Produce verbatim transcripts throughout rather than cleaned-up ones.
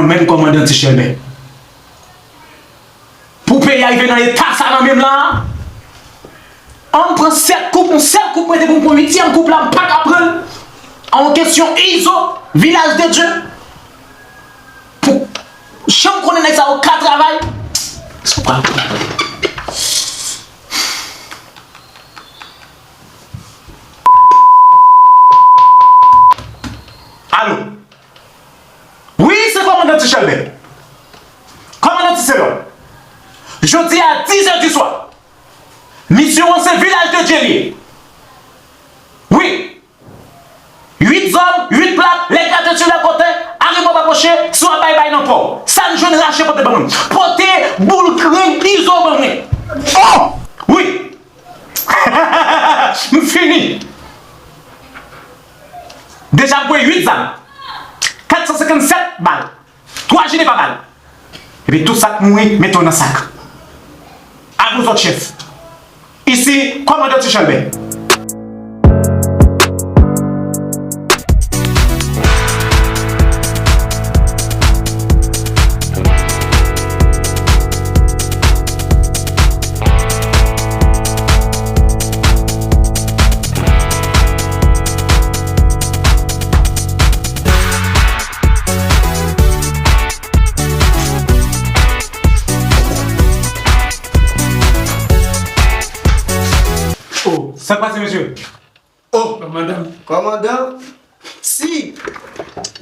Menm kòmandan Ti Chèlbè. Pou peyi a rive nan eta sa nan men m la, an m pran sèt koup, yon sèl koup mwen te pou m pran uityèm koup la, m pa ka pran l. An yon kesyon Izo, Vilaj de Dye. Pou jan m konnen nèg sa yo ka travay. Alo. Wi, se kòmandan Ti Chèlbè. Kòmandan Ti Selòm. Jodi a dizè di swa, misyon an se Vilaj de Dye li ye. Wi. Uit zòm, uit plak, lè gate sou lè kote, aribo pa poche, si w ap bay bay nan po w. Sa n jwenn rache pote ban mwen. Pote boul grenn Izo ban mwen. Oh! Wi. M fini. Deja m pran uit zam. Kat san senkann sèt bal. Twa jile pa bal. Epi tout sa k mouri, mete yo nan sak. A vous autres, chef. Isi, kòmandan Ti Chèlbè. Oh, sa k pase, mesye? Oh, kòmandan. Kòmandan, si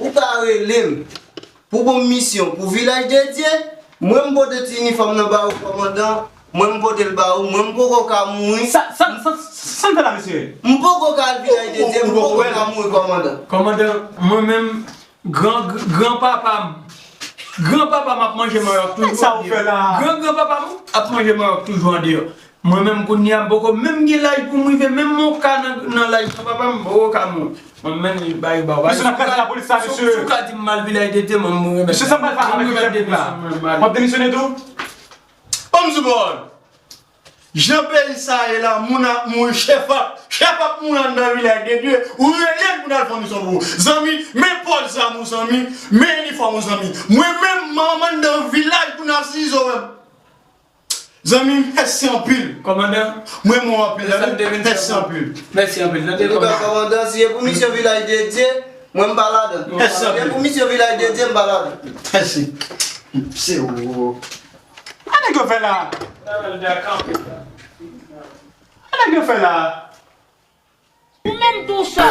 ou ta rele m pou bon misyon pou Vilaj de Dye, mwen m pote ti inifòm nan ba ou, kòmandan. Mwen m pote l ba ou, mwen m poko ka mouri. Sa, sa, sa, sa n fè la, mesye? M poko ka al Vilaj de Dye, m poko ka mouri, kòmandan. Kòmandan, mwen menm, gran, gran papa m, gran papa m ap manje mannyòk toujou andeyò. Sa ou fè la? Gran, gran papa m ap manje mannyòk toujou andeyò. Mwen menm kounye a, m poko menm gen laj pou m rive, menm yon ka nan, nan laj nan papa m, m poko ka mouri. Mwen menm, li bay ba w. Misye, n ap kraze lapolis la, mesye. Si w ka di m m al Vilaj de Dye, mwen, mwen remèt. Misye, sa m pral fè avèk misye la? M ap demisyone tou. Ban m di w pawòl. Jan peyi sa ye la, moun ap mouri, chèf ap, chèf ap mouri anndan Vilaj de Dye, ou rele l pou n al fè misyon pou ou. Zanmi, men pòt zam ou, zanmi, men inifòm ou, zanmi. Mwen menm, m anndan vilaj pou n al sizo menm. Zanmi, mèsi anpil. Kòmandan, mwen renmen w anpil, zanmi. Mèsi anpil. Mèsi anpil. Tande, kòmandan. Kòmandan, si e pou misyon Vilaj de Dye, mwen m pa ladan. Mèsi anpil. Si e pou misyon Vilaj de Dye, m pa ladan. Mèsi. Se ou. Sa nèg yo fè la? Sa nèg yo fè la? Ou menm tou sa.